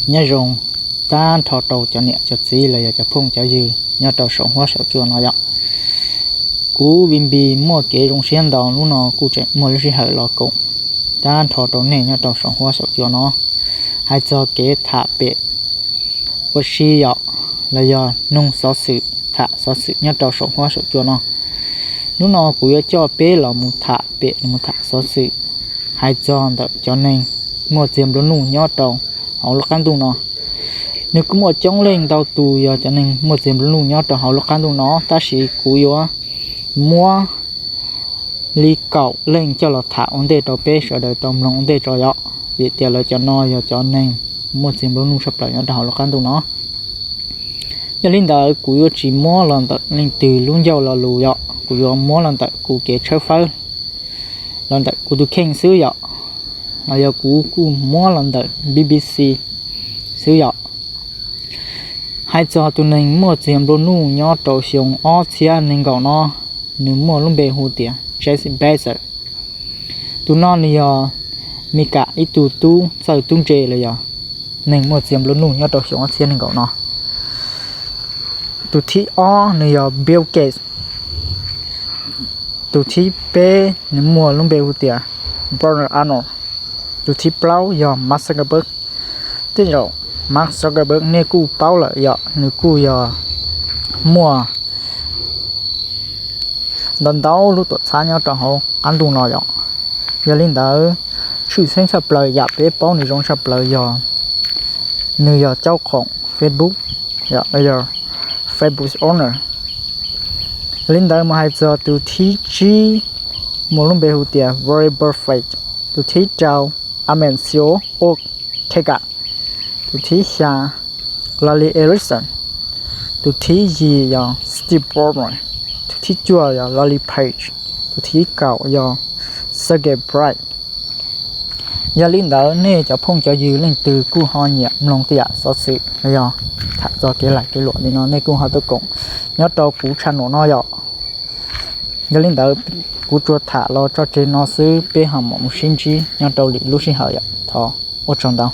Nyob zoo tag nrho rau cov niam cov txiv los yog cov phooj cov ywg nyob rau saum huab saum cua no yom. Kuv Vim Npis muaj kev zoo siab ntau hnub no kuj tseem muaj lub sij hawm los koom tag nrho rau nej nyob rau saum huab saum cua no, hais txog kev tham pem ua si yom, los yog noog xov xwm, tham xov xwm nyob rau saum huab saum cua no. Hnub no kuv yuav coj peb los mus tham pem, los mus tham xov xwm hais txog ntawm cov neeg muaj txiag nplua nuj nyob rau hauv lub qab ntuj no. Nws kuj muaj coob leej ntau tus yog cov neeg muaj txiag nplua nuj nyob rau hauv lub qab ntuj no, tab sis kuv yuav muab li kaum leej coj los tham ua ntej rau peb sawv daws tau mloog ua ntej tso yom, vim tias lawv cov no yog cov neeg muaj txiag nplua nuj tshaj plaws nyob rau hauv lub qab ntuj no. Yog li ntawd kuv yuav tsis muab los ntawm leej twg lub ncauj lo lus yom, kuv yuav muab los ntawm kuv kev tshawb fawb, los ntawm kuv tus kheej xwb yom, los yog kuv kuj muab los ntawm B B C xwb yom. Hais txog tus neeg muaj txiag nplua nuj nyob rau xyoo ob txhiab nees nkaum no, nws muaj lub npe hu tias Jeff Bezos. Tus no nws yog Mis Kas ib tug tub txawj tub ntse los yog neeg muaj txiag nplua nuj nyob rau xyoo ob txhiab nees nkaum no. Tus thib ob nws yog Bill Gates. Tus thib peb nws muaj lub npe hu tias Bernard Arnault. Tus thib plaub yog Mark Zuckerberg. Tej zaum Mark Zuckerberg nej kuj paub lawm yom, nws kuj yog muaj ntau ntau lub tuam txhab nyob rau hauv qab ntuj no yom. Yog li ntawd, tshwj xeeb tshaj plaws yam peb paub nws zoo tshaj plaws yog nws yog caub khoom Facebook, yog Facebook owner. Yog li ntawd mus hais txog tus thib tsib muaj lub npe hu tias Warren Buffett, tus thib rau Amancio Ortega, tus thib xya Larry Ellison, tus thib yim yog Steve Ballmer, tus thib cuaj yog Larry Page, tus thib kaum yog Sergey Brin. Yog li ntawd nej cov phooj cov ywg leej twg kuj ho nyiam mloog tej yam xov xwm los yog tham txog kev lam kev luam li no, nej kuj ho tuaj koom nyob rau kuv channel no yom. Yog li ntawd, kuv tsuas tham los tso tseg no xwb, peb ho mam mus sib ntsib nyob rau lwm lub sij hawm yom. Thov ua tsaug ntau.